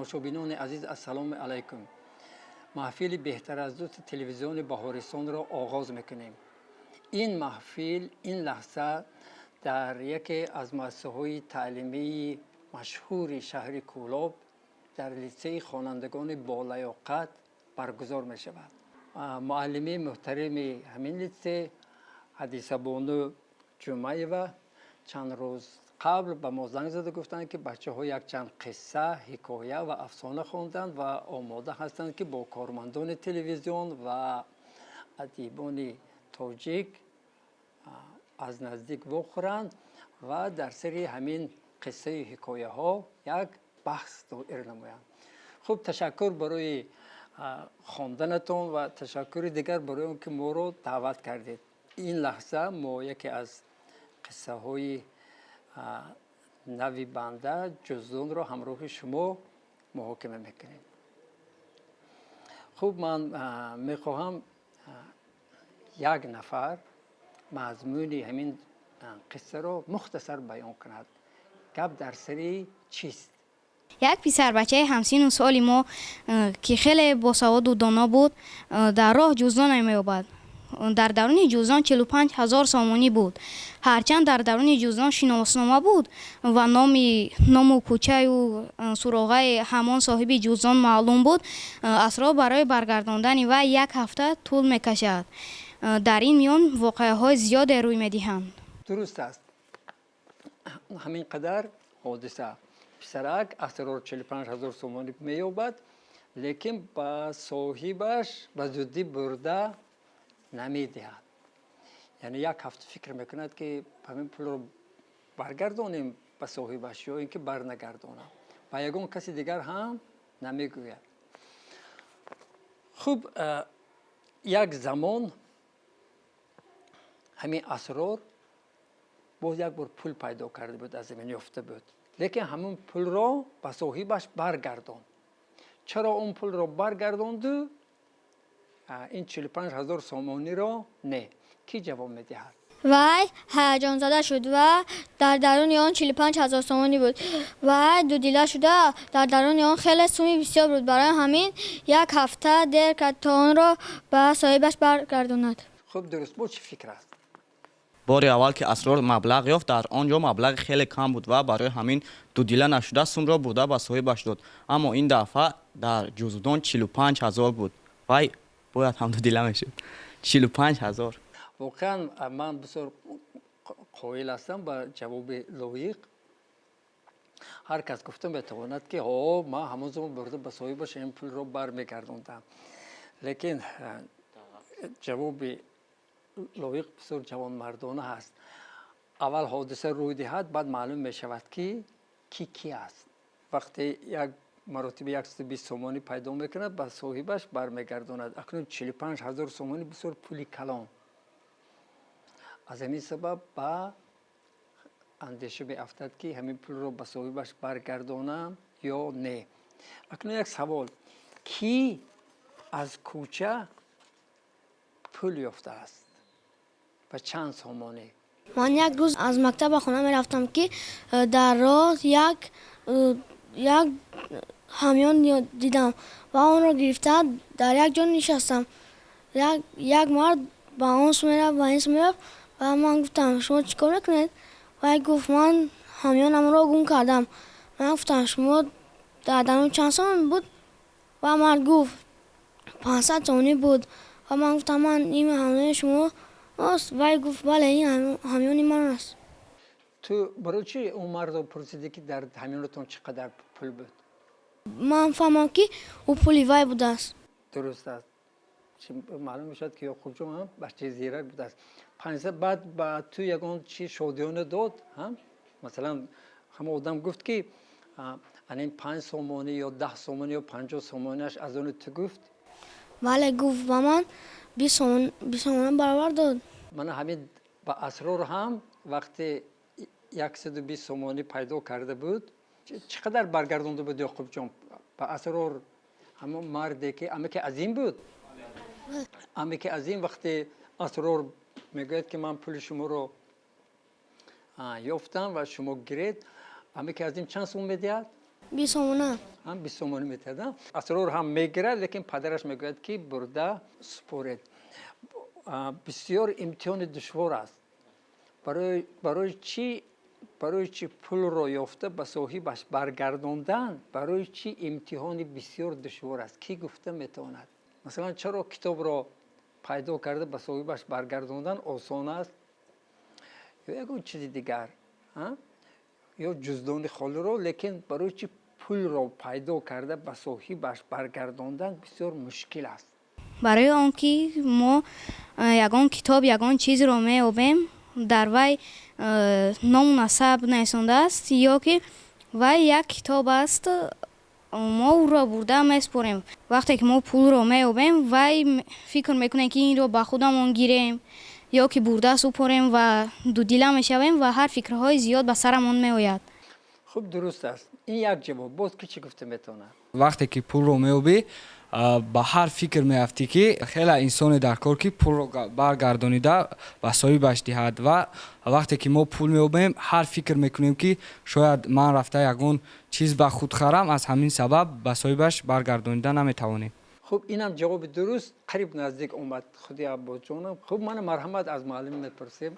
Тамошобинони азиз, ассалому алайкум. Маҳфили беҳтар аз дӯсти телевизиони Баҳористонро оғоз мекунем. Ин маҳфил ин лаҳза дар яке аз муассисаҳои таълимии машҳури шаҳри Кӯлоб, дар литсейи хонандагони болаёқат баргузор мешавад. Муаллими муҳтарами ҳамин литсей Ҳадисабону Ҷумъаева чанд рӯз қабл ба мо занг зада гуфтанд, ки бачаҳо якчанд қисса, ҳикоя ва афсона хонданд ва омода ҳастанд, ки бо кормандони телевизион ва адибони тоҷик аз наздик вохӯранд ва дар сари ҳамин қиссаю ҳикояҳо як баҳс доир намоянд. Хуб, ташаккур барои хонданатон ва ташаккури дигар барои он ки моро даъват кардед. Ин лаҳза мо яке аз қиссаҳои нави банда, Ҷуздонро, ҳамроҳи шумо муҳокима мекунем. Хуб, ман мехоҳам як нафар мазмуни ҳамин қиссаро мухтасар баён кунад. Гап дар сари чист? Як писарбачаи ҳамсину соли мо, ки хеле босаводу доно буд, дар роҳ ҷуздоне меёбад. Дар даруни ҷуздон 45 000 сомонӣ буд. Ҳарчанд дар даруни ҷуздон шиноснома буд ва номи ному кӯчаю суроғаи ҳамон соҳиби ҷуздон маълум буд, Асрор барои баргардондани вай як ҳафта тӯл мекашад. Дар ин миён воқеаҳои зиёде рӯй медиҳанд. Дуруст аст, ҳамин қадар ҳодиса. Писарак Асрор 45 000 сомонӣ меёбад, лекин ба соҳибаш ба зуддӣ бурда намедиҳад. Яъне як ҳафта фикр мекунад, ки ҳамин пулро баргардонем ба соҳибаш ё ин ки барнагардонам. Ба ягон каси дигар ҳам намегӯяд. Хуб, як замон ҳамин Асрор боз як бор пул пайдо карда буд, аз замин ёфта буд, лекин ҳамон пулро ба соҳибаш баргардонд. Чаро он пулро баргардонду, ин 45 000 сомониро не? Кӣ ҷавоб медиҳад? Вай ҳаяҷонзада шуд ва дар даруни он 45 000 сомонӣ буд. Вай дудила шуда, дар даруни он хеле суми бисёр буд. Барои ҳамин як ҳафта дер кард, то онро ба соҳибаш баргардонад. Хуб, дуруст. Бо чӣ фикр аст? Бори аввал ки Асрор маблағ ёфт, дар он ҷо маблағи хеле кам буд ва барои ҳамин дудила нашуда сумро бурда ба соҳибаш дод. Аммо ин дафъа дар ҷуздон 45 000 буд. Вай бояд ҳам дудила мешуд. 45 000. Воқеан, ман бисёр қоил ҳастам ба ҷавоби Лоиқ. Ҳар кас гуфта метавонад, ки ҳо, ман ҳамон замон бурда ба соҳибаш ин пулро бармегардондам, лекин ҷавоби Лоиқ бисёр ҷавонмардона ҳаст. Аввал ҳодиса рӯй диҳад, баъд маълум мешавад, ки кӣ кӣ аст. Вақте як маротиба 120 сомонӣ пайдо мекунад, ба соҳибаш бармегардонад. Акнун 45 000 сомонӣ бисёр пули калон. Аз ҳамин сабаб ба андеша меафтад, ки ҳамин пулро ба соҳибаш баргардонам ё не. Акнун як савол: кӣ аз кӯча пул ёфтааст ва чанд сомонӣ? Ман як рӯз аз мактаб ба хона мерафтам, ки дар роҳ як ҳамён дидам ва онро гирифта дар як ҷо нишастам. Як мард ба он сӯ мерафт, ба ин сӯ мерафт ва ман гуфтам: «Шумо чӣ кор мекунед?» Вай гуфт: «Ман ҳамёнамро гум кардам». Ман гуфтам: «Шумо дар дарун чанд сомон буд?» Ва мард гуфт: «500 сомонӣ буд». Ва ман гуфтам: «Ман ин ҳамёни шумо аст?» Вай гуфт: «Бале, ин ҳамёни ман аст». Ту барои чӣ он мардро пурсидӣ, ки дар ҳамёнатон чӣ қадар пул буд? Ман фаҳмам, ки ӯ пули вай будааст. Дуруст аст. Маълум мешавад, ки Ёқубҷон ҳам бачаи зирак будааст. 500. Баъд ба ту ягон чи шодиёна дод? Масалан, ҳама одам гуфт, ки ана ин 5 сомонӣ ё 10 сомонӣ ё 50 сомониаш аз они ту, гуфт? Бале, гуфт, ба ман 20 сомона баровар дод. Мана ҳамин ба Асрор ҳам вақте 120 сомонӣ пайдо карда буд, чӣ қадар баргардонда буд Ёқубҷон ба Асрор? Ҳамон марде ки амаки Азим буд, амаки Азим, вақте Асрор мегӯяд, ки ман пули шуморо ёфтам ва шумо гиред, амаки Азим чанд сум медиҳад? 20 сомона. Ҳам 20 сомонӣ метиҳад. Асрор ҳам мегирад, лекин падараш мегӯяд, ки бурда супоред. Бисёр имтиҳони душвор аст. Барои чӣ пулро ёфта ба соҳибаш баргардондан, барои чӣ имтиҳони бисёр душвор аст, кӣ гуфта метавонад? Масалан, чаро китобро пайдо карда ба соҳибаш баргардондан осон аст ё ягон чизи дигар, ё ҷуздони холиро, лекин барои чӣ пулро пайдо карда ба соҳибаш баргардондан бисёр мушкил аст? Барои он ки мо ягон китоб, ягон чизро меёбем, дар вай ному насаб нависондааст ё ки вай як китоб аст, мо ӯро бурда месупорем. Вақте ки мо пулро меёбем, вай фикр мекунем, ки инро ба худамон гирем ё ки бурда супорем, ва дудила мешавем ва ҳар фикрҳои зиёд ба сарамон меояд. Хуб, дуруст аст. Ин як ҷавоб. Боз ки чӣ гуфта метавонад? Вақте ки пулро меёбӣ, ба ҳар фикр меафтӣ, ки хеле инсоне дар кор, ки пулро баргардонида ба соҳибаш диҳад. Ва вақте ки мо пул меёбем, ҳар фикр мекунем, ки шояд ман рафта ягон чиз ба худ харам. Аз ҳамин сабаб ба соҳибаш баргардонида наметавонем. Хуб, инам ҷавоби дуруст, қариб наздик омад худи Аббосҷонам. Хуб, мана, марҳамат, аз муаллим мепурсем.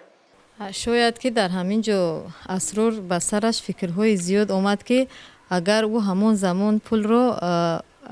Шояд ки дар ҳамин ҷо Асрор ба сараш фикрҳои зиёд омад, ки агар ӯ ҳамон замон пулро,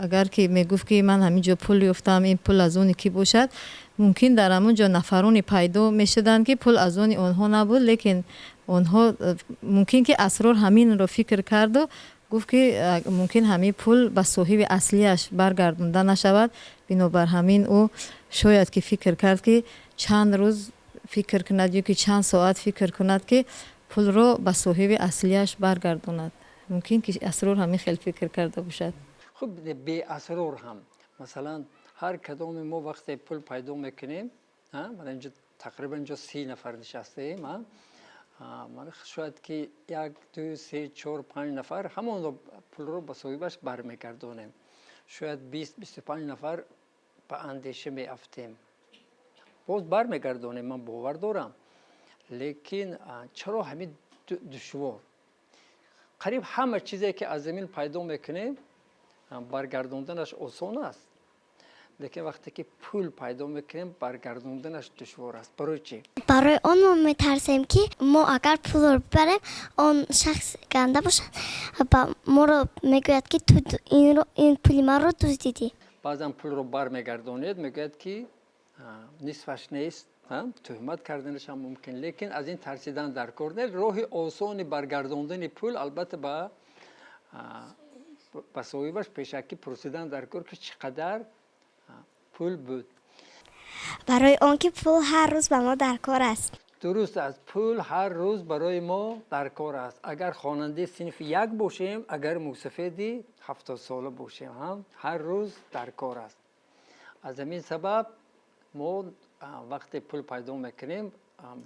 агар ки мегуфт, ки ман ҳамин ҷо пул ёфтам, ин пул аз оне кӣ бошад, мумкин дар ҳамон ҷо нафароне пайдо мешуданд, ки пул аз они онҳо набуд, лекин онҳо мумкин ки Асрор ҳаминро фикр карду гуфт, ки мумкин ҳамин пул ба соҳиби аслияш баргардонда нашавад. Бинобар ҳамин ӯ шояд ки фикр кард, ки чанд рӯз фикр кунад ё ки чанд соат фикр кунад, ки пулро ба соҳиби аслияш баргардонад. Мумкин ки Асрор ҳамин хел фикр карда бошад. Хуб, беасрор ҳам, масалан, ҳар кадоми мо вақте пул пайдо мекунем, мана инҷо тақрибан инҷо 30 нафар нишастаем, шояд ки як, ду, се, чор, панҷ нафар ҳамон пулро ба соҳибаш бармегардонем, шояд 20, 25 нафар ба андеша меафтем, боз бармегардонем, ман бовар дорам. Лекин чаро ҳамин душвор? Қариб ҳама чизе ки аз замин пайдо мекунем, баргардонданаш осон аст, лекин вақте ки пул пайдо мекунем, баргардонданаш душвор аст. Барои чӣ? Барои он мо метарсем, ки мо агар пулро бибарем, он шахс ганда бошад, ба моро мегӯяд, ки ту ин пули маро дуздидӣ. Баъзан пулро бармегардонед, мегӯяд, ки нисфаш нест, тӯҳмат карданашам мумкин. Лекин аз ин тарсидан дар кор не. Роҳи осони баргардондани пул, албатта, ба соҳибаш пешакӣ пурсидан дар кор, ки чӣ қадар пул буд. Барои он ки пул ҳар рӯз ба мо дар кор аст. Дуруст аст, пул ҳар рӯз барои мо дар кор аст, агар хонандаи синфи як бошем, агар мусафеди 70сола бошем ҳам, ҳар рӯз дар кор аст. Аз ҳамин сабаб мо вақте пул пайдо мекунем,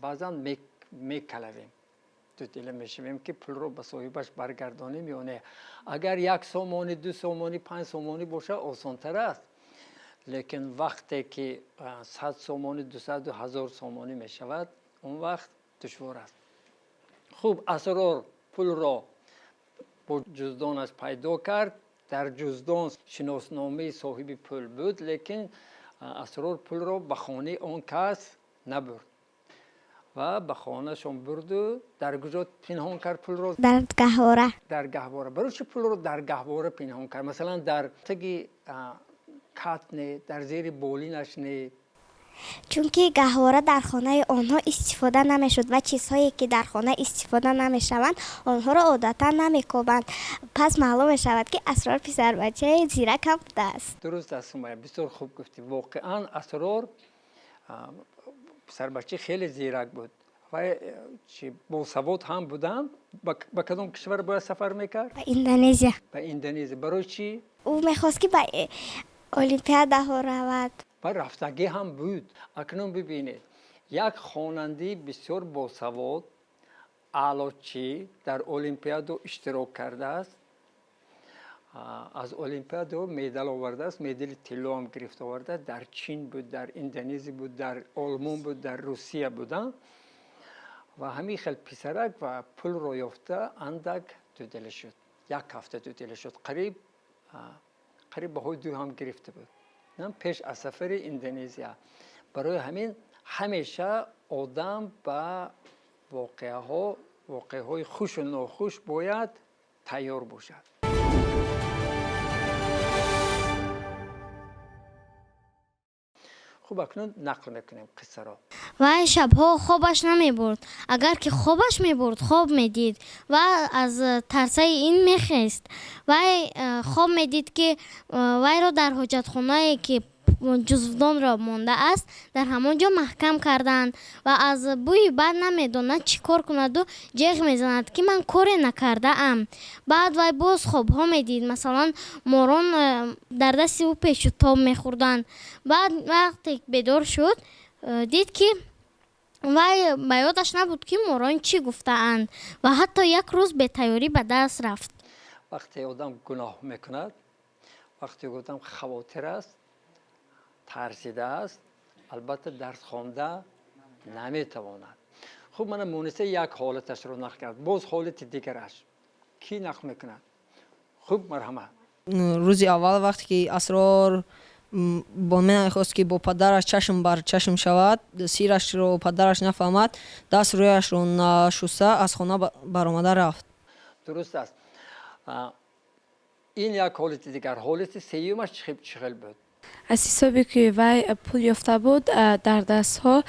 баъзан мекалавем, дудила мешавем, ки пулро ба соҳибаш баргардонем ё не. Агар 1 сомонӣ, 2 сомонӣ, 5 сомонӣ бошад, осонтар аст, лекин вақте ки 100 сомонӣ, 200-у 1000 сомонӣ мешавад, он вақт душвор аст. Хуб, Асрор пулро бо ҷуздонаш пайдо кард. Дар ҷуздон шиносномаи соҳиби пул буд, лекин Асрор пулро ба хонаи он кас набурд ва ба хонаашон бурду дар куҷо пинҳон кард пулро? Дар гаҳвора. Дар гаҳвора. Барои чӣ пулро дар гаҳвора пинҳон кард? Масалан, дар таги кат не, дар зери болинаш не? Чунки гаҳвора дар хонаи онҳо истифода намешуд ва чизҳое, ки дар хона истифода намешаванд, онҳоро одатан намекобанд. Пас маълум мешавад, ки Асрор писарбачаи зирак ҳам будааст. Дуруст аст, Сумая, бисёр хуб гуфтӣ. Воқеан, Асрор писарбачаи хеле зирак буд ва чи босавод ҳам буданд. Ба кадом кишвар бояд сафар мекард? Ба Индонезия. Ба Индонезия. Барои чӣ? Ӯ мехост, ки ба олимпиадаҳо равад. Ва рафтагӣ ҳам буд. Акнун бибинед, як хонандаи бисёр босавод, аълочӣ дар олимпиадо иштирок кардааст, аз олимпиадо медал овардааст, медали тиллоам гирифта овардааст. Дар Чин буд, дар Индонезия буд, дар Олмон буд, дар Русия буданд ва ҳамин хел писарак ва пулро ёфта андак дудила шуд. Як ҳафта дудила шуд, қариб баҳои ду ҳам гирифта буд пеш аз сафари Индонезия. Барои ҳамин ҳамеша одам ба воқеаҳои хушу нохуш бояд тайёр бошад. Хуб, акнун нақл мекунем қиссаро. Вай шабҳо хобаш намебурд. Агар ки хобаш мебурд, хоб медид ва аз тарсаи ин мехест. Вай хоб медид, ки вайро дар ҳоҷатхонае, ки ҷузвдонро мондааст, дар ҳамон ҷо маҳкам карданд ва аз бӯи бад намедонад чӣ кор кунаду ҷеғ мезанад, ки ман коре накардаам. Баъд вай боз хобҳо медид, масалан, морон дар дасти ӯ пешу тоб мехӯрданд. Баъд вақте бедор шуд, дид, ки вай ба ёдаш набуд, ки морон чӣ гуфтаанд, ва ҳатто як рӯз бетайёрӣ ба дарс рафт. Вақте одам гуноҳ мекунад, вақте одам хавотир аст, тарсидааст, албатта дарс хонда наметавонад. Хуб, мана Муниса як ҳолаташро нақл кард. Боз ҳолати дигараш кӣ нақл мекунад? Хуб, марҳамат. Рӯзи аввал, вақте ки Асрор бо мехост, ки бо падараш чашм бар чашм шавад, сирашро падараш нафаҳмад, даст рӯяшро нашуста аз хона баромада рафт. Дуруст аст. Ин як ҳолати дигар. Ҳолати сеюмаш чӣ хел буд? Аз ҳисобе ки вай пул ёфта буд, дар дарсҳо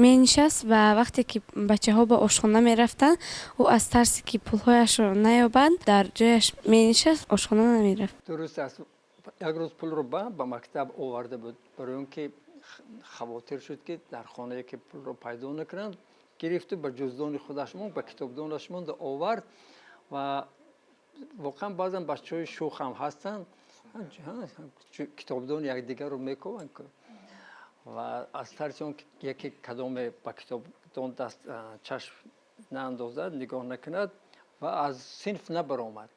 менишаст ва вақте ки бачаҳо ба ошхона мерафтанд, ӯ аз тарсе ки пулҳояшро наёбанд, дар ҷояш менишаст, ошхона намерафт. Дуруст аст. Як рӯз пулро ба мактаб оварда буд, барои он ки хавотир шуд, ки дар хонае ки пулро пайдо накунанд, гирифту ба ҷуздони худаш монд, ба китобдонаш монда овард. Ва воқеан баъзан бачаҳои шӯх ҳам ҳастанд, китобдони якдигарро мекобанд ва аз тарси он ки яке кадоме ба китобдон даст чашм наандозад, нигоҳ накунад, ва аз синф набаромад.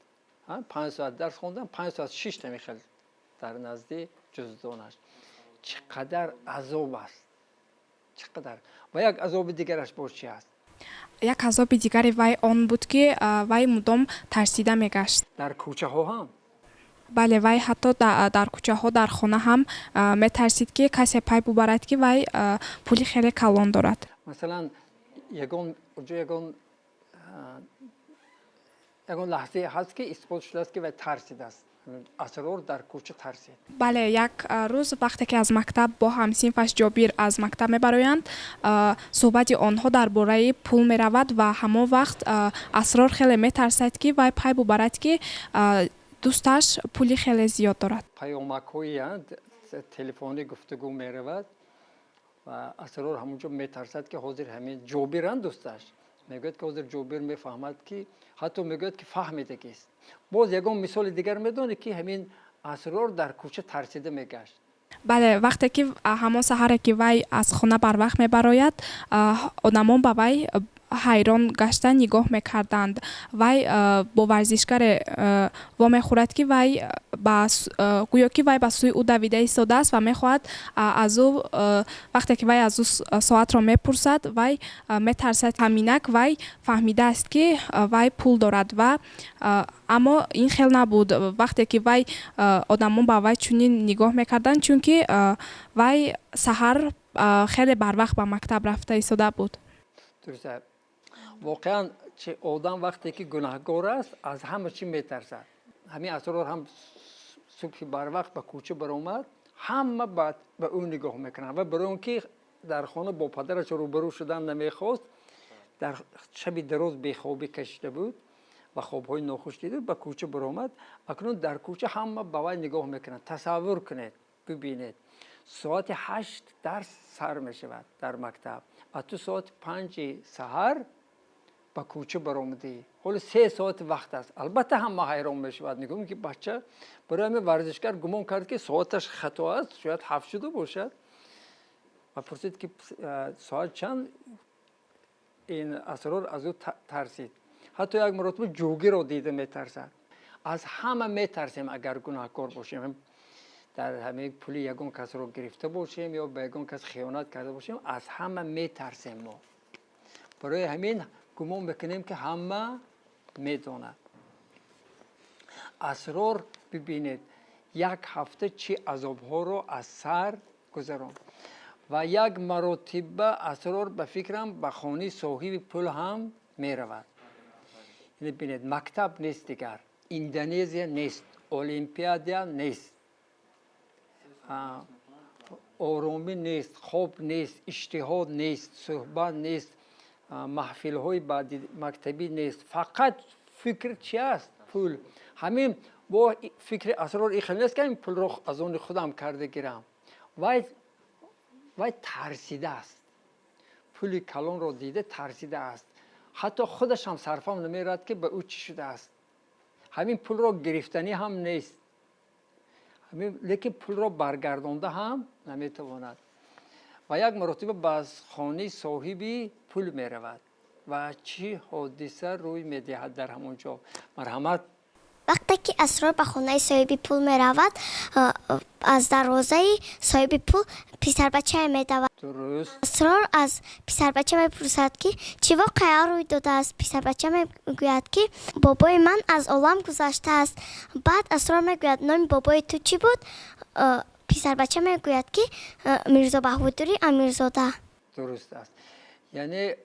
5 соат дарс хондан, 5 соат шишта мехел дар назди ҷуздонаш. Чӣ қадар азоб аст, чӣ қадар! Ва як азоби дигараш боз чи аст? Як азоби дигари вай он буд, ки вай мудом тарсида мегашт. Дар кӯчаҳо ҳам? Бале, вай ҳатто дар кӯчаҳо, дар хона ҳам метарсид, ки касе пай бубарад, ки вай пули хеле калон дорад. Масалан, ягон ҷо ягон лаҳзае ҳаст, ки исбот шудааст, ки вай тарсидааст, Асрор дар кӯча тарсид? Бале, як рӯз, вақте ки аз мактаб бо ҳамсинфаш Ҷобир аз мактаб мебароянд, суҳбати онҳо дар бораи пул меравад ва ҳамон вақт Асрор хеле метарсад, ки вай пай бубарад, ки дӯсташ пули хеле зиёд дорад. Паёмакҳои телефонӣ гуфтугӯ меравад ва Асрор ҳамонҷо метарсад, ки ҳозир ҳамин Ҷобиран дӯсташ мегӯяд, ки ҳозир Ҷобир мефаҳмад, ки ҳатто мегӯяд, ки фаҳмидагист. Боз ягон мисоли дигар медонед, ки ҳамин Асрор дар кӯча тарсида мегашт? Бале, вақте ки ҳамон саҳаре, ки вай аз хона барвақт мебарояд, одамон ба вай ҳайрон гашта нигоҳ мекарданд. Вай бо варзишгаре вомехӯрад, ки вай гӯё ки вай ба сӯи ӯ давида истодааст ва мехоҳад аз ӯ. Вақте ки вай аз ӯ соатро мепурсад, вай метарсад, ҳаминак вай фаҳмидааст, ки вай пул дорад, ва аммо ин хел набуд. Вақте ки вай одамон ба вай чунин нигоҳ мекарданд, чунки вай саҳар хеле барвақт ба мактаб рафта истода буд. Дуруст. Воқеан, чи одам вақте ки гунаҳгор аст, аз ҳама чӣ метарсад. Ҳамин Асрор ҳам субҳи барвақт ба кӯча баромад, ҳама ба ӯ нигоҳ мекунанд, ва барои он ки дар хона бо падараш рӯбарӯ шудан намехост, дар шаби дароз бехобӣ кашида буд ва хобҳои нохуш дида, ба кӯча баромад. Акнун дар кӯча ҳама ба вай нигоҳ мекунанд. Тасаввур кунед, бибинед, соати 8 дарс сар мешавад дар мактаб, а ту соати 5-и саҳар ба кӯча баромадӣ, ҳоло 3 соат вақт аст. Албатта, ҳама ҳайрон мешавад, мегӯем, ки бача. Барои ҳамин варзишгар гумон кард, ки соаташ хато аст, шояд 7 шуда бошад, ва пурсид, ки соат чанд? Ин Асрор аз ӯ тарсид. Ҳатто як маротиба ҷӯгиро дида метарсад. Аз ҳама метарсем, агар гунаҳкор бошем, дар ҳамин пули ягон касро гирифта бошем ё ба ягон кас хиёнат карда бошем, аз ҳама метарсем мо. Барои ҳамин гумон мекунем, ки ҳама Медонад. Асрор, бибинед, як ҳафта чӣ азобҳоро аз сар гузаронд ва як маротиба Асрор, ба фикрам, ба хонаи соҳиби пул ҳам меравад. Бинед, мактаб нест, дигар Индонезия нест, олимпиада нест, оромӣ нест, хоб нест, иштиҳо нест, суҳбат нест, маҳфилҳои баъди мактабӣ нест. Фақат фикр чи аст? Пул. Ҳамин бо фикри Асрор ин хел нест, ки ин пулро аз они худам карда гирам. Вай тарсидааст, пули калонро дида тарсидааст. Ҳатто худаш ҳам сарфаҳм намерад, ки ба ӯ чӣ шудааст. Ҳамин пулро гирифтанӣ ҳам нест, лекин пулро баргардонда ҳам наметавонад. Ва як маротиба ба хонаи соҳиби пул меравад ва чӣ ҳодиса рӯй медиҳад дар ҳамон ҷо? Марҳамат. Вақте ки Асрор ба хонаи соҳиби пул меравад, аз дарвозаи соҳиби пул писарбачае медавад. Асрор аз писарбача мепурсад, ки чӣ воқеа рӯй додааст. Писарбача мегӯяд, ки бобои ман аз олам гузаштааст. Баъд Асрор мегӯяд: «Номи бобои ту чӣ буд?» Писарбача мегӯяд, ки Мирзо Баҳодури Амирзода. Дуруст аст. Яъне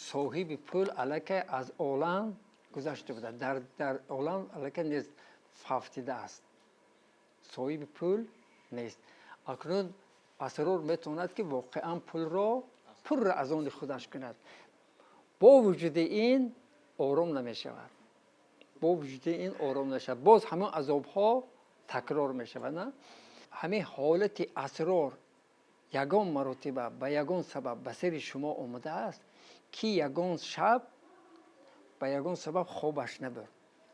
соҳиби пул аллакай аз олам гузашта буда, дар олам аллакай нест, фавтидааст, соҳиби пул нест. Акнун Асрор метавонад, ки воқеан пулро пурра аз они худаш кунад. Бо вуҷуди ин ором намешавад, бо вуҷуди ин ором намешавад. Боз ҳамон азобҳо такрор мешавад, на? Ҳамин ҳолати Асрор ягон маротиба ба ягон сабаб ба сари шумо омадааст, ки ягон шаб ба ягон сабаб хобаш набурд,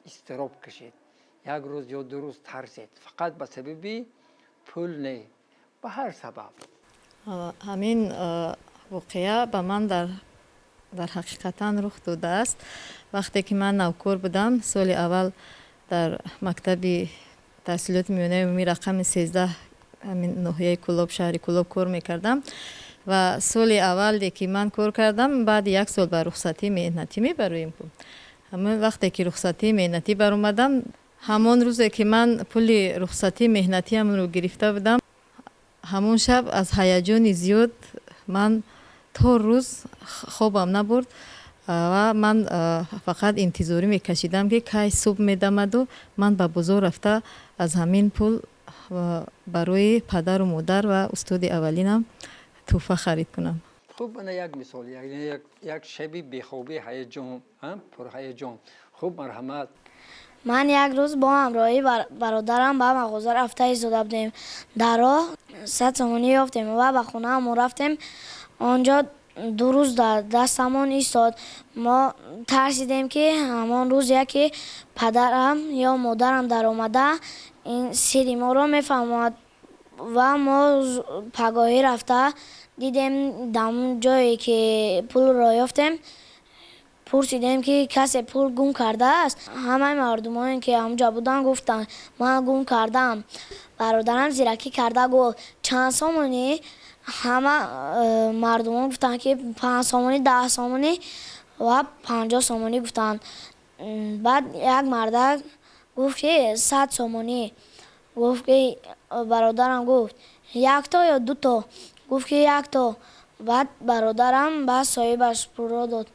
изтироб кашид, як рӯз ё 2 рӯз тарсед, фақат ба сабаби пул не, ба ҳар сабаб? Ҳамин воқеа ба ман дар ҳақиқатан рух додааст. Вақте ки ман навкор будам, соли аввал дар мактаби таҳсилоти миёнаи умумӣ рақами 13, ҳамин ноҳияи Кӯлоб, шаҳри Кӯлоб кор мекардам. Ва соли аввале ки ман кор кардам, баъди як сол ба рухсатии меҳнатӣ мебароем. Ҳамон вақте ки рухсатии меҳнатӣ баромадам, ҳамон рӯзе ки ман пули рухсатии меҳнатиамро гирифта будам, ҳамон шаб аз ҳаяҷони зиёд ман то рӯз хобам набурд ва ман фақат интизорӣ мекашидам, ки кай субҳ медамаду ман ба бозор рафта, аз ҳамин пул барои падару модар ва устоди аввалинам тӯҳфа харид кунам. Хуб, ана як мисол, як шаби бехобӣ, ҳаяҷон, пурҳаяҷон. Хуб, марҳамат. Ман як рӯз бо ҳамроҳии бародарам ба мағоза рафта истода будем. Дар роҳ 100 сомонӣ ёфтем ва ба хонаамон рафтем. Он ҷо 2 рӯз дар дастамон истод. Мо тарсидем, ки ҳамон рӯз яке падарам ё модарам даромада, ин сирри моро мефаҳмад. Ва мо пагоҳӣ рафта дидем, дар он ҷое ки пулро ёфтем, пурсидем, ки касе пул гум кардааст. Ҳамаи мардумоне, ки ҳамонҷо буданд, гуфтанд: «Ман гум кардам». Бародарам зиракӣ карда гуфт: «Чанд сомонӣ?» Ҳама мардумон гуфтанд, ки 5 сомонӣ, 10 сомонӣ ва 50 сомонӣ гуфтанд. Баъд як мардак гуфт, ки 100 сомонӣ. Гуфт, ки бародарам гуфт: «Якто ё дуто?» Гуфт, ки якто. Баъд бародарам ба соҳибаш пулро дод.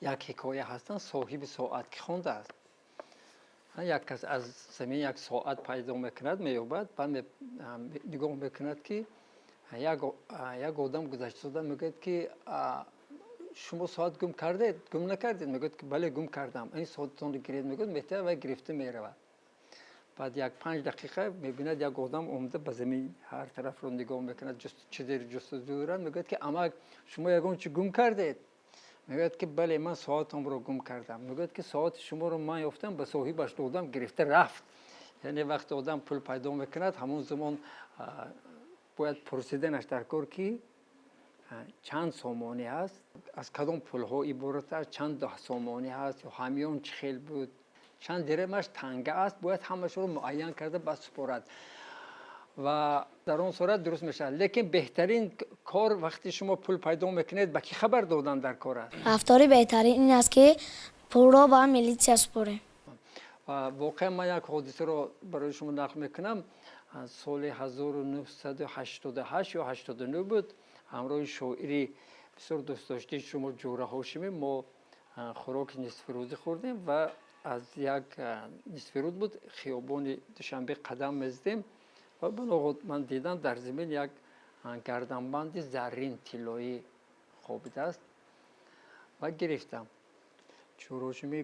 Як ҳикоя ҳастанд, «Соҳиби соат», ки хондааст. Як кас аз замин як соат пайдо мекунад, меёбад. Баъд нигоҳ мекунад, ки як одам гузаштаистода, мегӯяд, ки шумо соат гум кардед, гум накардед? Мегӯяд, ки бале, гум кардам. Ин соататонро гиред, мегӯяд, метавад ва гирифта меравад. Баъд як 5 дақиқа мебинад, як одам омада, ба замин ҳар тарафро нигоҳ мекунад, чизеро ҷустуҷӯ дорад. Мегӯяд, ки амак, шумо ягон чи гум кардед? Мегӯяд, ки бале, ман соатамро гум кардам. Мегӯяд, ки соати шуморо ман ёфтам, ба соҳибаш додам, гирифта рафт. Яъне вақте одам пул пайдо мекунад, ҳамон замон бояд пурсиданаш дар кор, ки чанд сомонӣ аст, аз кадом пулҳо иборат аст, чанд сомонӣ ҳаст ё ҳамён чӣ хел буд, чанд диремаш танга аст. Бояд ҳамашро муайян карда ба супорад ва дар он сурат дуруст мешавад. Лекин беҳтарин кор, вақте шумо пул пайдо мекунед, ба кӣ хабар додан дар кор аст? Рафтори беҳтарин ин аст, ки Пулро ба милитсия супорем. Воқеан, ман як ҳодисаро барои шумо нақл мекунам. Соли 1988 ё 89 буд, ҳамроҳи шоири бисёр дӯстдоштаи шумо Ҷӯра Ҳошимӣ мо хӯроки нисфирӯзӣ хӯрдем ва аз як нисфирӯз буд, хиёбони Душанбе қадам мезадем ва баногоҳ ман дидам, дар замин як гарданбанди заррин, тиллоӣ хобидааст ва гирифтам. Ҷӯра Ҳошимӣ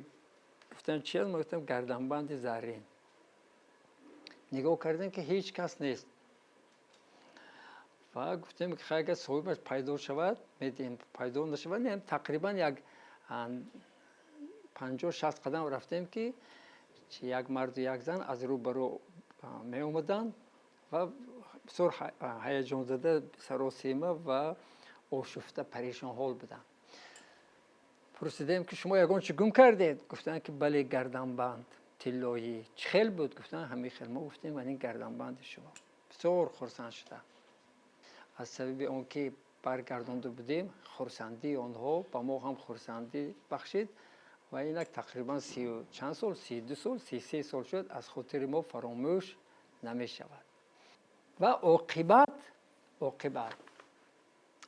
гуфтанд: «Чи аст?» Ма гуфтам: «Гарданбанди заррин». Нигоҳ кардем, ки ҳеҷ кас нест, ва гуфтем, ки хай, агар соҳибаш пайдо шавад, медиҳем, пайдо нашавад. Тақрибан як 50-60 қадам рафтем, ки як марду як зан аз рӯ ба рӯ меомаданд ва бисёр ҳаяҷонзада, саросима ва ошуфта, парешонҳол буданд. Пурсидем, ки шумо ягон чи гум кардед? Гуфтанд, ки бале, гарданбанд тиллоӣ. Чӣ хел буд? Гуфтанд, ҳамин хел. Мо гуфтем: ин гарданбанди шумо. Бисёр хурсанд шудам аз сабаби он ки баргардонда будем. Хурсандии онҳо ба мо ҳам хурсандӣ бахшид ва инак тақрибан сию чанд сол, 32 сол, 33 сол шуд, аз хотири мо фаромӯш намешавад. Ва оқибат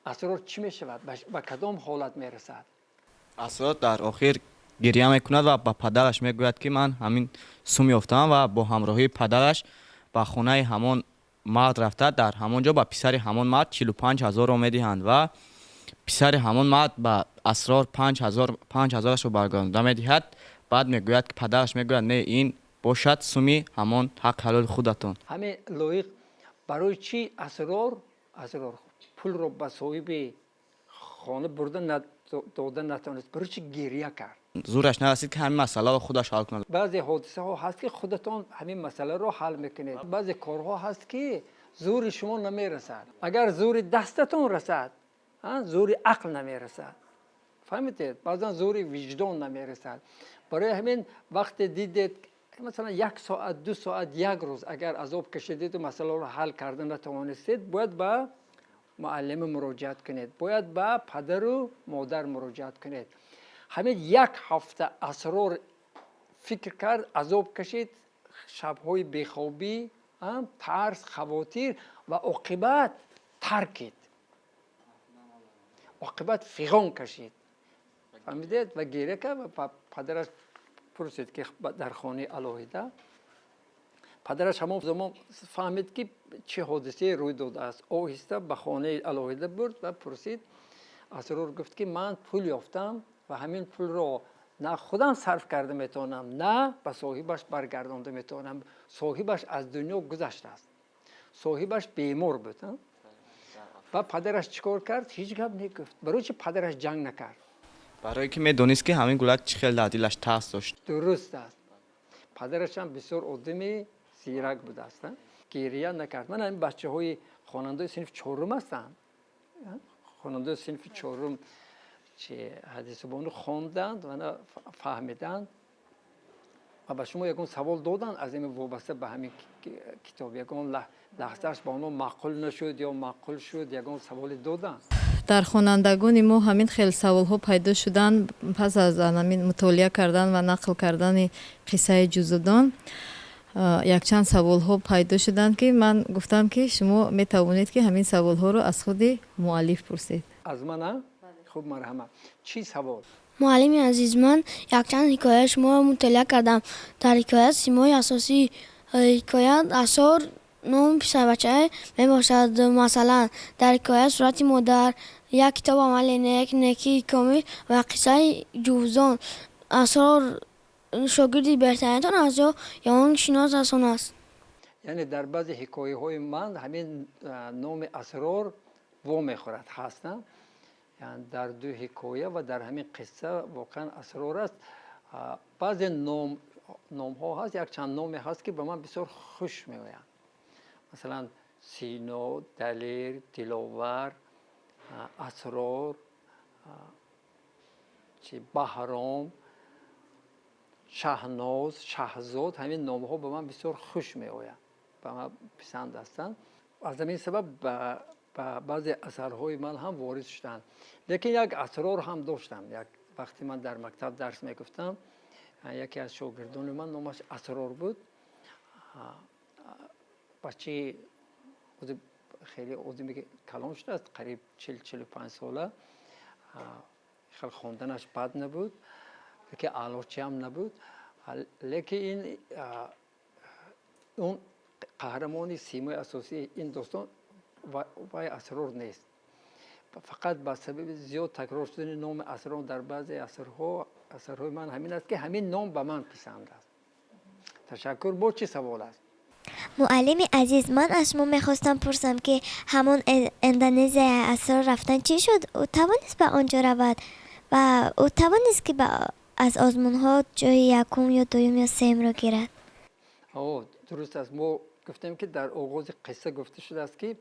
Асрор чӣ мешавад, ба кадом ҳолат мерасад? Асрор дар охир гиря мекунад ва ба падараш мегӯяд, ки ман ҳамин сум ёфтам, ва бо ҳамроҳии падараш ба хонаи ҳамон мард рафта, дар ҳамон ҷо ба писари ҳамон мард 45 ҳазорро медиҳанд ва писари ҳамон мард ба Асрор 5 ҳазорашро баргардонда медиҳад. Баъд мегӯяд, ки падараш мегӯяд: «Не, ин бошад суми ҳамон ҳаққи ҳалоли худатон». Ҳамин лоиқ, барои чӣ Асрор пулро ба соҳиби хона бурда дода натавонист? Барои чӣ гиря кард? Зӯраш нарасид, ки ҳамин масъаларо худаш ҳал кунад. Баъзе ҳодисаҳо ҳаст, ки худатон ҳамин масъаларо ҳал мекунед. Баъзе корҳо ҳаст, ки зӯри шумо намерасад. Агар зӯри дастатон расад, зӯри ақл намерасад, фаҳмидед? Баъзан зӯри виҷдон намерасад. Барои ҳамин вақте дидед, масалан, як соат, 2 соат, як рӯз агар азоб кашидеду масъаларо ҳал карда натавонистед, бояд ба муаллима муроҷиат кунед, бояд ба падару модар муроҷиат кунед. Ҳамин як ҳафта Асрор фикр кард, азоб кашид, шабҳои бехобӣ, тарс, хавотир, ва оқибат таркид, оқибат фиғон кашид, фаҳмидед? Ва гиря кард ва падараш пурсид, ки дар хонаи алоҳида. Падараш ҳамон замон фаҳмид, ки чӣ ҳодисае рӯй додааст. Оҳиста ба хонаи алоҳида бурд ва пурсид. Асрор гуфт, ки ман пул ёфтам ва ҳамин пулро на худам сарф карда метавонам, на ба соҳибаш баргардонда метавонам. Соҳибаш аз дунё гузаштааст, соҳибаш бемор буд. Ва падараш чӣ кор кард? Ҳеҷ гап негуфт. Барои чи падараш ҷанг накард? Барое ки медонист, ки ҳамин гулак чӣ хел дар дилаш тарс дошт. Дуруст аст. Падарашам бисёр одами зирак будааст, гирия накард. Ман ҳамин бачаҳои хонандаи синфи чорум ҳастанд. Хонандаи синфи чорум чи Ҳадисабону хонданд ва фаҳмиданд ва ба шумо ягон савол доданд аз ин вобаста ба ҳамин китоб? Ягон лаҳзааш ба онҳо маъқул нашуд ё маъқул шуд, ягон саволе доданд? Дар хонандагони мо ҳамин хел саволҳо пайдо шуданд пас аз ҳамин мутолиа кардан ва нақл кардани қиссаи ҷузудон. Якчанд саволҳо пайдо шуданд, ки ман гуфтам, ки шумо метавонед, ки ҳамин саволҳоро аз худи муаллиф пурсед. Аз мана? Хуб, марҳамат, чӣ савол? Муаллими азиз, ман якчанд ҳикояи шуморо мутолиа кардам. Дар ҳикоя симои асосии ҳикоя Асрор номи писарбачае мебошад. Масалан, дар ҳикоя Сурати модар, Як китоб амали нек, Некии комил ва қиссаи ҷувзон Асрор шогирди беҳтаринтон аст ё он шинос аз он аст? Яъне дар баъзе ҳикояҳои ман ҳамин номи Асрор вомехӯрад, ҳаст дар ду ҳикоя ва дар ҳамин қисса воқеан Асрор аст. Баъзе номҳо ҳаст, якчанд номе ҳаст, ки ба ман бисёр хуш меоянд, масалан, Сино, Далер, Диловар, Асрор, чи, Баҳром, Шаҳноз, Шаҳзод. Ҳамин номҳо ба ман бисёр хуш меоянд, ба ман писанд ҳастанд. Аз ҳамин сабаб ба баъзе асарҳои ман ҳам ворид шуданд. Лекин як асрор ҳам доштам, як Вақте ман дар мактаб дарс мегуфтам, яке аз шогирдони ман номаш Асрор буд. Бачаи хеле одаме калон шудааст, қариб 40-45 сола. Хеле хонданаш бад набуд, лекин аълочӣ ҳам набуд. Лекин ин он қаҳрамони симои асосии ин достон вай Асрор нест. Фақат ба сабаби зиёд такрор шудани номи Асрор дар баъзе асарҳои ман ҳамин аст, ки ҳамин ном ба ман писанд аст. Ташаккур. Бо чӣ савол аст? Муаллими азиз, ман аз шумо мехостам пурсам, ки ҳамон Индонезия Асрор рафтан чӣ шуд? Ӯ тавонист ба он ҷо равад ва ӯ тавонист, ки аз озмунҳо ҷои якум ё дуюм ё сеюмро гирад? О, дуруст аст. Мо гуфтем, ки дар оғози қисса гуфта шудааст, ки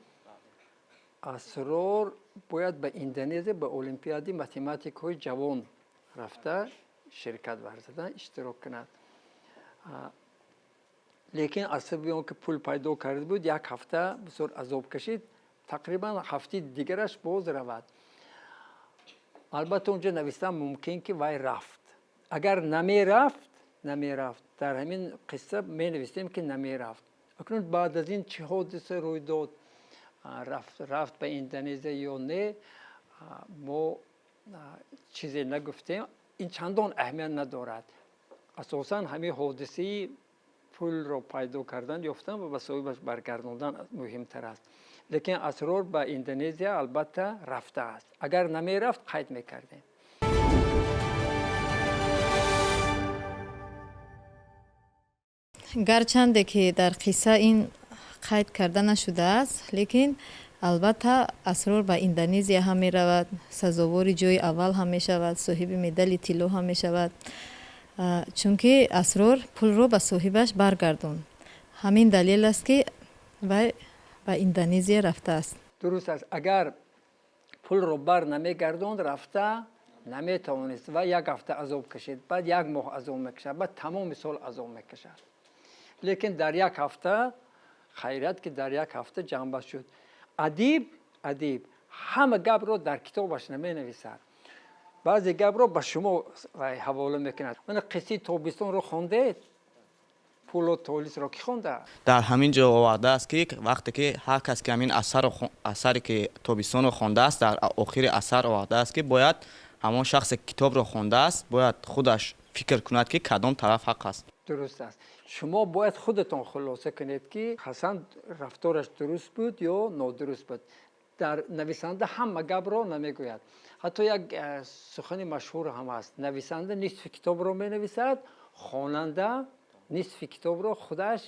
Асрор бояд ба Индонезия ба олимпиади математикҳои ҷавон рафта ширкат варзида иштирок кунад. Лекин аз сабаби он ки пул пайдо карда буд, як ҳафта бисёр азоб кашид, тақрибан ҳафтаи дигараш боз равад. Албатта, онҷо навистан мумкин, ки вай рафт. Агар намерафт, дар ҳамин қисса менавистем, ки намерафт. Акнун баъд аз ин чӣ ҳодиса рӯй дод, рафт ба Индонезия ё не, мо чизе нагуфтем. Ин чандон аҳамият надорад. Асосан ҳамин ҳодисаи пулро пайдо кардан, ёфтан ва ба соҳибаш баргардондан муҳимтар аст. Лекин Асрор ба Индонезия албатта рафтааст. Агар намерафт, қайд мекардем. Гарчанде ки дар қисса ин қайд карда нашудааст, лекин албатта Асрор ба Индонезия ҳам меравад, сазовори ҷои аввал ҳам мешавад, соҳиби медали тилло ҳам мешавад, чунки Асрор пулро ба соҳибаш баргардонд. Ҳамин далел аст, ки вай ба Индонезия рафтааст. Дуруст аст. Агар пулро бар намегардонд, рафта наметавонист ва як ҳафта азоб кашид, баъд як моҳ азоб мекашад, баъд тамоми сол азоб мекашад. Лекин дар як ҳафта, хайрият, ки дар як ҳафта ҷамъбаст шуд. Адиб ҳама гапро дар китобаш наменависад, баъзе гапро ба шумо ҳавола мекунад. Мана қиссаи тобистонро хондед? Пуло Толисро ки хонда? Дар ҳамин ҷо овардааст, ки вақте ки ҳар кас ки ҳамин асаре ки тобистонро хондааст, дар охири асар овардааст, ки бояд ҳамон шахсе ки китобро хондааст, бояд худаш фикр кунад, ки кадом тараф ҳақ аст. Дуруст аст. Шумо бояд худатон хулоса кунед, ки Ҳасан рафтораш дуруст буд ё нодуруст буд. Дар нависанда ҳама гапро намегӯяд. Ҳатто як сухани машҳур ҳам ҳаст: нависанда нисфи китобро менависад, хонанда нисфи китобро худаш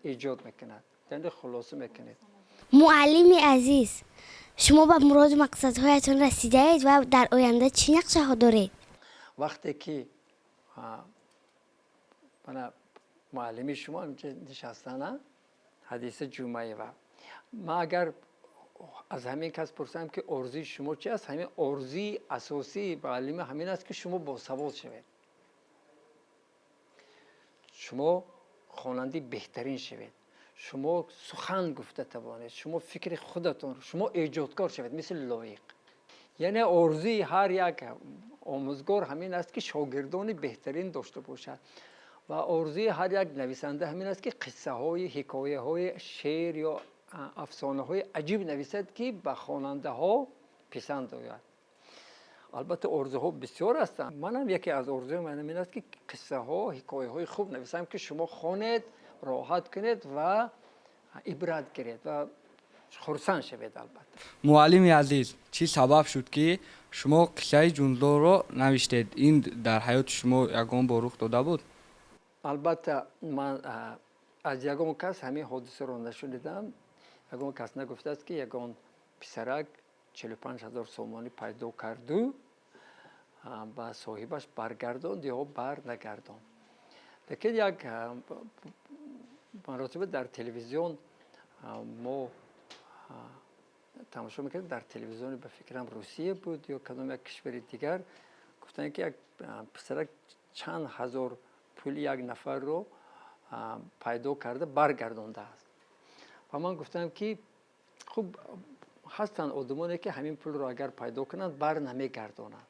эҷод мекунад, яъне хулоса мекунед. Муаллими азиз, шумо ба муроду мақсадҳоятон расидаед ва дар оянда чӣ нақшаҳо доред? Вақте ки мана муаллими шумо инҷа нишастана, Ҳадиса Ҷумаева, ман агар аз ҳамин кас пурсам, ки орзуи шумо чи аст, ҳамин орзуи асосии муаллима ҳамин аст, ки шумо босавод шавед, шумо хонандаи беҳтарин шавед, шумо сухан гуфта тавонед, шумо фикри худатон, шумо эҷодкор шавед мисли Лоиқ. Яъне орзуи ҳар як омӯзгор ҳамин аст, ки шогирдони беҳтарин дошта бошад, ва орзуи ҳар як нависанда ҳамин аст, ки қиссаҳои, ҳикояҳои, шеър ё афсонаҳои аҷиб нависад, ки ба хонандаҳо писанд ояд. Албатта, орзуҳо бисёр ҳастанд. Манам яке аз орзуи ман ҳамин аст, ки қиссаҳо, ҳикояҳои хуб нависам, ки шумо хонед, роҳат кунед ва ибрат гиред ва хурсанд шавед албатта. Муаллими азиз, чӣ сабаб шуд, ки шумо қиссаи ҷундонро навиштед? Ин дар ҳаёти шумо ягон бор рух дода буд? Албатта, ман аз ягон кас ҳамин ҳодисаро нашунидам. Ягон кас нагуфтааст, ки ягон писарак 45 000 сомонӣ пайдо карду ба соҳибаш баргардонд ё бар нагардонд. Лекин як маротиба дар телевизион мо тамошо мекардем, дар телевизиони, ба фикрам, Русия буд ё кадом як кишвари дигар, гуфтанд, ки як писарак чанд ҳазор пули як нафарро пайдо карда баргардондааст. Ва ман гуфтам, ки хуб, ҳастанд одамоне, ки ҳамин пулро агар пайдо кунанд, бар намегардонанд.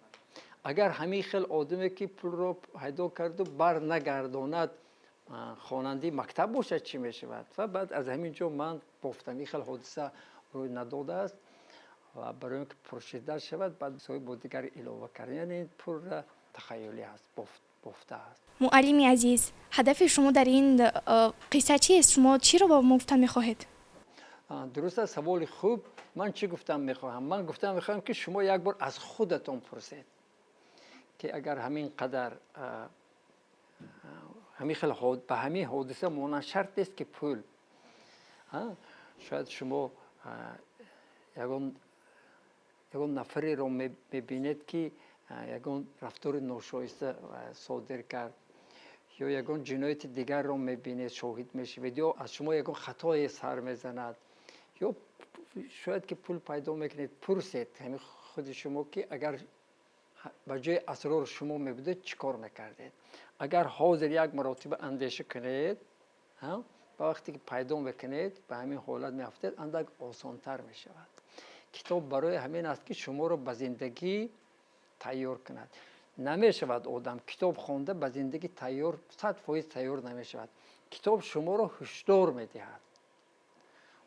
Агар ҳамин хел одаме, ки пулро пайдо карду бар нагардонад, хонандаи мактаб бошад, чӣ мешавад? Ва баъд аз ҳамин ҷо ман бофтам, ин хел ҳодиса рӯй надодааст ва барои он ки пуршиддат шавад, баъд соҳиб бо дигар илова кард. Яъне ин пурра тахайюлӣ аст, бофта аст. Муаллими азиз, ҳадафи шумо дар ин қисса чист? Шумо чиро ба мо гуфтан мехоҳед? Дуруст аст, саволи хуб. Ман чӣ гуфтан мехоҳам? Ман гуфтан мехоҳам, ки шумо як бор аз худатон пурсед, ки агар ҳамин қадар ҳамин хел ба ҳамин ҳодиса монанд, шарт нест, ки пул, шояд шумо ягон нафареро мебинед, ки ягон рафтори ношоиста содир кард ё ягон ҷинояти дигарро мебинед, шоҳид мешавед, ё аз шумо ягон хатое сар мезанад, ё шояд ки пул пайдо мекунед. Пурсед ҳамин худи шумо, ки агар ба ҷои Асрор шумо мебудед, чӣ кор мекардед? Агар ҳозир як маротиба андеша кунед, ба вақте ки пайдо мекунед, ба ҳамин ҳолат меафтед, андак осонтар мешавад. Китоб барои ҳамин аст, ки шуморо ба зиндагӣ тайёр кунад. Намешавад одам китоб хонда ба зиндагӣ тайёр, 100% тайёр намешавад. Китоб шуморо ҳушдор медиҳад.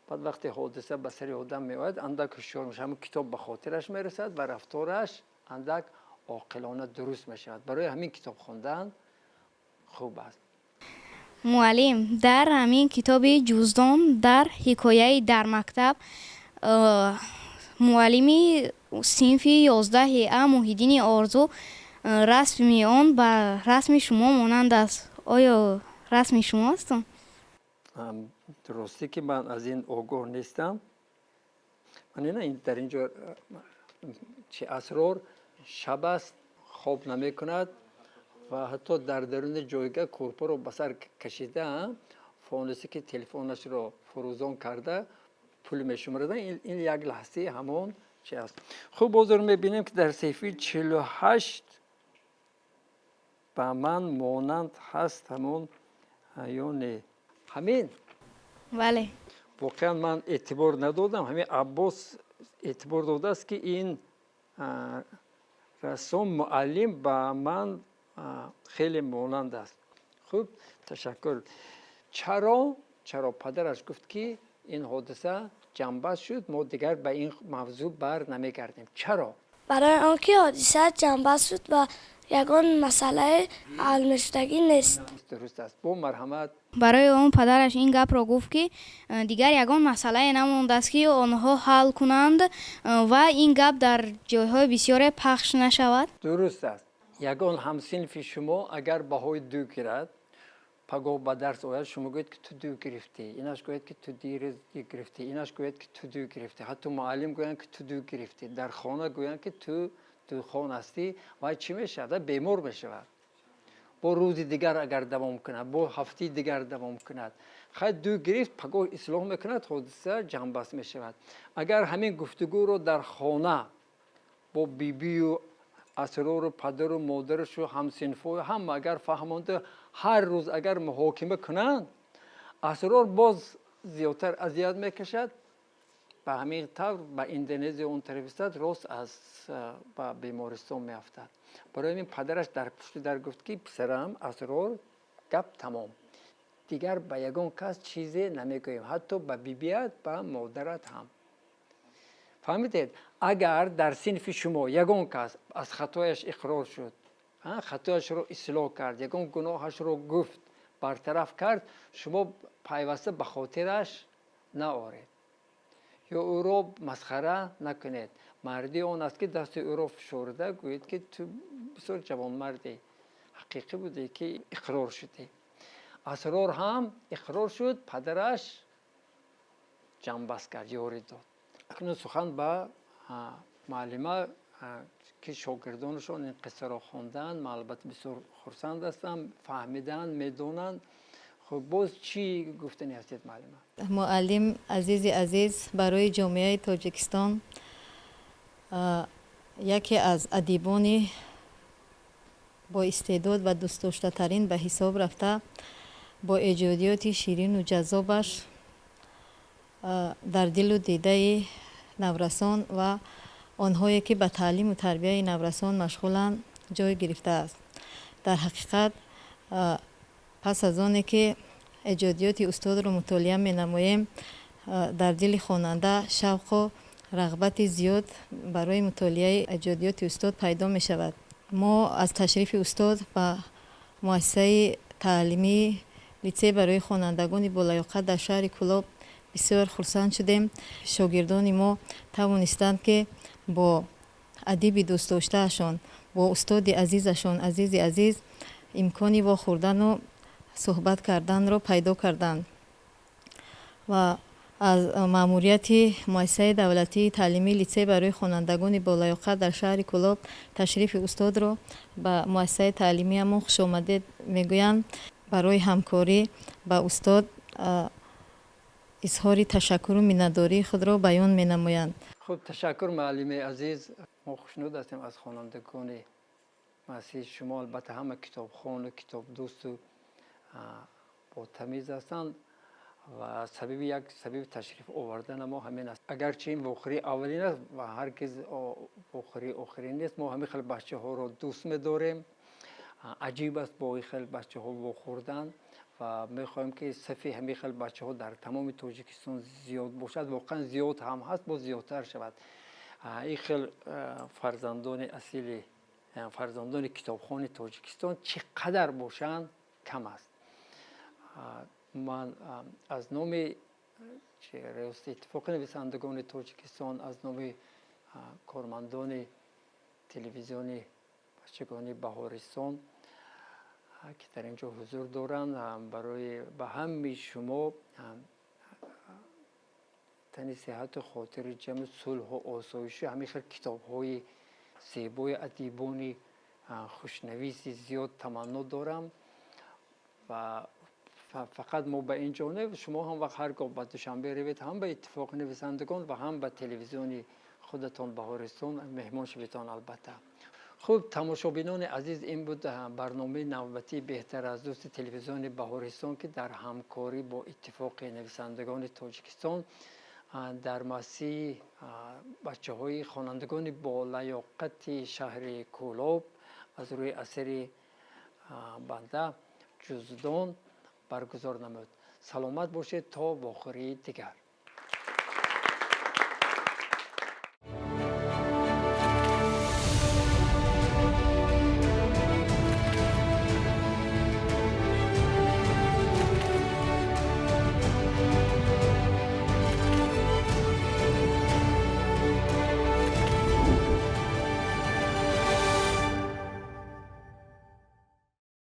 Баъд вақте ҳодиса ба сари одам меояд, андак ҳушёр мешавад, ҳамин китоб ба хотираш мерасад ва рафтораш андак оқилона дуруст мешавад. Барои ҳамин китоб хондан хуб аст. Муаллим, дар ҳамин китоби «Ҷуздон», дар ҳикояи «Дар мактаб», муаллими синфи 11-и А Муҳиддини Орзу, расми он ба расми шумо монанд аст. Оё расми шумо аст он? Ростӣ, ки ман аз ин огоҳ нестам. Ман ина дар ин ҷо чи, Асрор шаб аст, хоб намекунад ва ҳатто дар даруни ҷойга кӯрпаро ба сар кашида, фонусе ки телефонашро фурӯзон карда, пул мешуморад. Ин як лаҳзаи ҳамон чи аст. Хуб, ҳозир мебинем, ки дар саҳифаи 48 ба ман монанд ҳаст ҳамон ё не, ҳамин. Бале. Воқеан, ман эътибор надодам. Ҳамин Аббос эътибор додааст, ки ин рассом муаллим ба ман хеле монанд аст. Хуб, ташаккур. Чаро падараш гуфт, ки ин ҳодиса ҷамъбаст шуд, мо дигар ба ин мавзӯъ бар намегардем? Чаро? Барои он ки ҳодиса ҷамъбаст шуд ва ягон масъалаи ҳалмешудагӣ нест. Дуруст аст. Бо марҳамат. Барои он падараш ин гапро гуфт, ки дигар ягон масъалае намондааст, ки онҳо ҳал кунанд ва ин гап дар ҷойҳои бисёре пахш нашавад. Дуруст аст. Ягон ҳамсинфи шумо агар баҳои ду гирад, пагоҳ ба дарс ояд, шумо гӯед, ки ту ду гирифтӣ, инаш гӯяд, ки ту дирӯз гирифтӣ, инаш гӯяд, ки ту ду гирифтӣ, ҳатто муаллим гӯянд, ки ту ду гирифтӣ, дар хона гӯянд, ки ту духон ҳастӣ, вай чӣ мешавад? Бемор мешавад. Бо рӯзи дигар агар давом кунад, бо ҳафтаи дигар давом кунад, хай, ду гирифт, пагоҳ ислоҳ мекунад, ҳодиса ҷамъбаст мешавад. Агар ҳамин гуфтугӯро дар хона бо бибию Асрору падару модарашу ҳамсинфою ҳама агар фаҳмонда, ҳар рӯз агар муҳокима кунанд, Асрор боз зиёдтар азият мекашад. Ба ҳамин тавр ба Индонезия он тарафистад, рост аз ба бемористон меафтад. Барои ҳамин падараш дар пушти дар гуфт, ки писарам Асрор, гап тамом, дигар ба ягон кас чизе намегӯем, ҳатто ба бибият, ба модарат ҳам. Фаҳмидед? Агар дар синфи шумо ягон кас аз хатояш иқрор шуд, хатояшро ислоҳ кард, ягон гуноҳашро гуфт, бартараф кард, шумо пайваста ба хотираш наоред ё ӯро масхара накунед. Мардии он аст, ки дасти ӯро фишурда гӯед, ки ту бисёр ҷавонмарди ҳақиқӣ будӣ, ки иқрор шудӣ. Асрор ҳам иқрор шуд, падараш ҷамъбаст кард, ёрӣ дод. Акнун сухан ба муаллима, ки шогирдонашон ин қиссаро хонданд. Ман албатта бисёр хурсанд ҳастам, фаҳмиданд, медонанд. Хуб, боз чӣ гуфтанӣ ҳастед, муаллима? Муаллим азизи азиз, барои ҷомеаи Тоҷикистон яке аз адибони боистеъдод ва дӯстдоштатарин ба ҳисоб рафта, бо эҷодиёти ширину ҷаззобаш дар дилу дидаи наврасон ва онҳое, ки ба таълиму тарбияи наврасон машғуланд. ҷой гирифтааст. Дар ҳақиқат, пас аз оне ки эҷодиёти устодро мутолиа менамоем, дар дили хонанда шавқу рағбати зиёд барои мутолиаи эҷодиёти устод пайдо мешавад. Мо аз ташрифи устод ба муассисаи таълимии литсей барои хонандагони болаёқат дар шаҳри Кӯлоб бисёр хурсанд шудем. Шогирдони мо тавонистанд, ки бо адиби дӯстдоштаашон, бо устоди азизашон, азизи азиз, имкони вохӯрдану суҳбат карданро пайдо карданд ва аз маъмурияти муассисаи давлатии таълимии литсей барои хонандагони болаёқат дар шаҳри Кӯлоб ташрифи устодро ба муассисаи таълимиамон хушомадед мегӯянд. Барои ҳамкорӣ ба устод изҳори ташаккуру миннатдории худро баён менамоянд. Хуб, ташаккур, муаллими азиз. Мо хушнуд ҳастем аз хонандагони муассисаи шумо. Албатта, ҳама китобхону китобдӯсту ботамиз ҳастанд ва сабаби як сабаби ташриф овардана мо ҳамин аст. Агарчи ин вохӯрии аввалин аст ва ҳаргиз вохӯрии охирин нест. Мо ҳамин хел бачаҳоро дӯст медорем. Аҷиб аст бо ин хел бачаҳо вохӯрдан ва мехоҳем, ки сафи ҳамин хел бачаҳо дар тамоми Тоҷикистон зиёд бошад. Воқеан, зиёд ҳам ҳаст, боз зиёдтар шавад. Ин хел фарзандони асили, фарзандони китобхони Тоҷикистон чӣ қадар бошанд, кам аст. Ман аз номи Риёсати Иттифоқи нависандагони Тоҷикистон, аз номи кормандони телевизиони бачагони Баҳористон, ки дар ин ҷо ҳузур доранд, барои ба ҳамаи шумо тани сиҳату хотири ҷамъу сулҳу осоишу ҳамин хел китобҳои зебои адибони хушнависи зиёд таманно дорам. Ва фақат мо ба ин ҷо не, шумо ҳам вақт ҳар гоҳ ба Душанбе равед, ҳам ба Иттифоқи нависандагон ва ҳам ба телевизиони худатон Баҳористон меҳмон шаведон, албатта. Хуб, тамошобинони азиз, ин буд барномаи навбатии «Беҳтар аз дӯсти» телевизиони Баҳористон, ки дар ҳамкорӣ бо Иттифоқи нависандагони Тоҷикистон дар муассисаи бачаҳои хонандагони болаёқати шаҳри Кӯлоб аз рӯи асари банда «Ҷуздон» баргузор намуд. Саломат бошед то вохӯрии дигар.